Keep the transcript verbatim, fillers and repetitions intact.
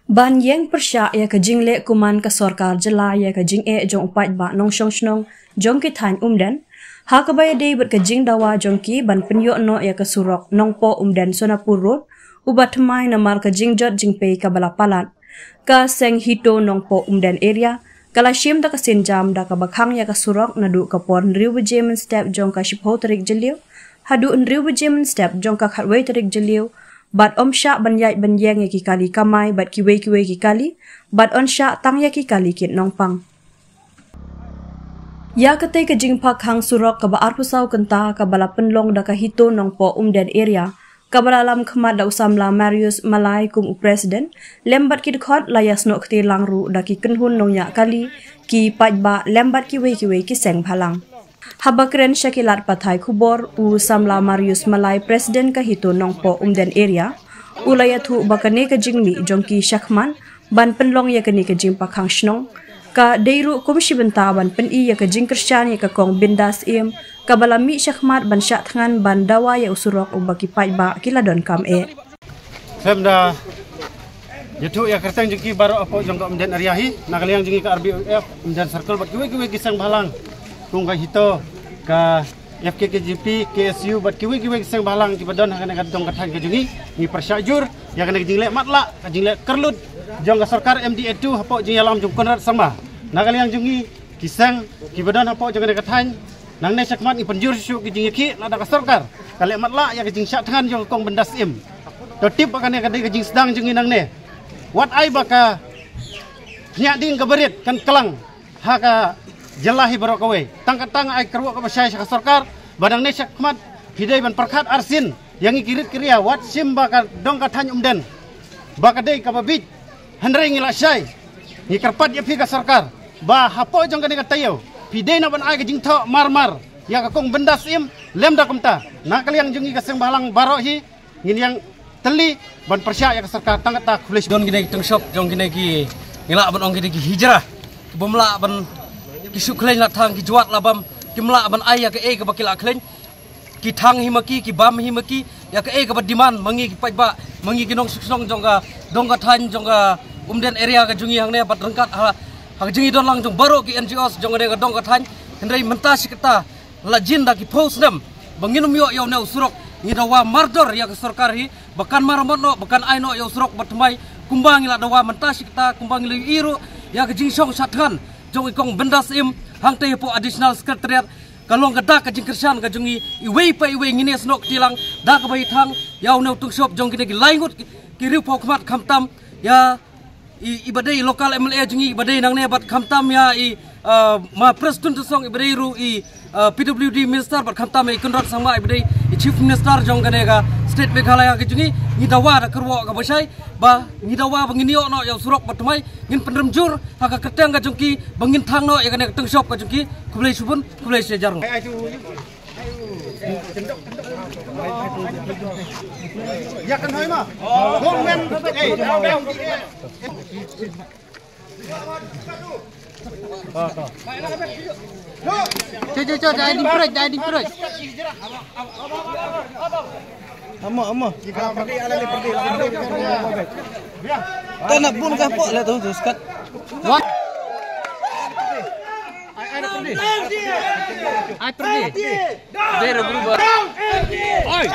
Ban ïeng pyrshah ïa ka jingleh kuman ka sorkar jylla ïa ka jingeh jong u paidbah nongshong shnong jong ki thaiñ Umden, ha kaba ïadei bad ka jingdawa jong ki ban pynïoh noh ïa ka surok Nongpoh Umden Sonapur Road, uba thymmai namar ka jingjot jingpei kaba la palat. Ka seng HITO Nongpoh Umden Area ka la shim da ka sienjam da kaba khang ïa ka surok naduh ka por hynriew baje mynstep jong ka shiphew tarik Jylliew haduh hynriew baje mynstep jong ka khatwei tarik Jylliew, bad ym shah ban ïaid ban ïeng ïa ki kali kamai bad kiwei kiwei ki kali, bad yn shah tang ïa ki kali kit nongpang. Ïa katei ka jingphah khang surok kaba arphew saw kynta kaba la pynlong da ka HITO Nongpoh Umden Area, kaba la lam khmat da u samla Marius Malai kum u president, lem bad ki dkhot, la ïasnoh kti lang ruh da ki kynhun nongñiah kali, ki paidbah lem bad kiwei kiwei ki seng bhalang. Haba kren sha ki lad pathai khubor, u samla Marius Malai, president ka HITO Nongpoh Umden Area, u la ïathuh ba kane ka jingmih jong ki shakhmat ban pynlong ïa kane ka jingphah khang shnong, ka dei ruh kum shi bynta ban pyni ïa ka jingkyrshan ïa ka Kong Bindas Im, kaba la mih shakhmat ban shah thngan ban dawa ïa u surok uba ki paidbah ki la donkam eh. Sem da ïathuh ïa ka kyrteng jong ki baroh hapoh jong ka Umden Area hi, na ka liang jong ngi ka RBYF Umden Circle bad kiwei kiwei ki seng bhalang, kum ka HITO, ka FKKJGP, KSU bad kiwei kiwei ki seng bhalang kiba don ha kane ka dong ka thaiñ ka jong ngi, ngi pyrshah jur ïa kane ka jingleh matlah, ka jingleh kyrlut jong ka sorkar MDA two hapoh jingïalam jong Conrad Sangma. Na ka liang jong ngi ki seng kiba don hapoh jong kane ka thaiñ, nangne shakhmat ngi pynjur shuh ki jingïakhih, lada ka sorkar ka leh matlah ïa ka jingshah thngan jong ka Kong Bindas Im, to tip ba kane ka dei ka jingsdang jong ngi nangne. Wat ai ba ka khñiat ding kaba rit kan klang ha ka jylla hi baroh kawei. Tang katta nga ai ka kyrwoh kaba shai sha ka sorkar ba nangne shakhmat phi dei ban pyrkhat arsien ïa ngi ki rit ki ria, wat shim ba ka dong ka thaiñ Umden ba ka dei kaba bieit. Hynrei ngi la shai, ngi kyrpad ïa phi ka sorkar ba hapoh jong kane ka taïew phi dei na ban ai ka jingthoh mar mar ïa ka Kong Bindas Im, lymda kumta na ka liang jong ngi ka seng bhalang baroh hi ngin ïeng tylli ban pyrshah ïa ka sorkar. Tang katta, khublei shibun. Don kine ki tungshop jong kine ki, ngi lah ban ong kine ki hijra, ki bym lah ban, ki shu khlaiñ la thang, ki jwat la bam, kim lah ban ai ïa kaei kaba ki la khlaiñ. Ki thang hi ma ki, ki bam hi ma ki ïa kaei kaba demand ma ngi ki paidbah, ma ngi ki nongshong shnong jong ka dong ka thaiñ jong ka Umden Area ka jong ngi hangne bad ryngkat ha, ha ka jingïadon lang jong baroh ki NGOs jong kane ka dong ka thaiñ. Hynrei mynta shi katta, la jin da ki phew snem ba ngin ym ïoh ïa une u surok. Ngi dawa mardor ïa ka sorkar hi ba kan maramot noh, ba kan ai noh ïa u surok ba thymmai, kumba ngi la dawa mynta shi katta, kumba ngi la ïohi ruh ïa ka jingshong shah thngan jong i Kong Bindas Im hangtei hapoh Additional Secretariat. Ka long ka dak ka jingkyrshan ka jong ngi, iwei pa iwei ngin ïasnoh kti lang da kaba ïa thang ïa une u tungshop jong kine ki lai ngut ki, ki riewpawkhmat, khamtam ïa i, iba dei local MLA jong ngi iba dei nangne bad khamtam ïa i, uh, ma Prestone Tynsong iba dei ruh i, uh, PWD minister bad khamtam ïa i Conrad Sangma iba dei i Chief Minister jong kane ka state Meghalaya ka jong ngi. Ngi dawa da kyrwoh kaba shai ba ngi dawa ba ngin ïoh noh ïa u surok ba thymmai, ngin pynrem jur ha ka kyrteng ka jong ki ba ngin thang noh ïa kane ka tungshop ka jong ki. Khublei shibun, khublei shihajar. Cho, cho, cho, dai ding pyrshah, dai ding pyrshah. Amo, amo. Ta na bun ka pok le tu, tu skat. Wan. Ai pyrdi. Dei ra berubah. Oi.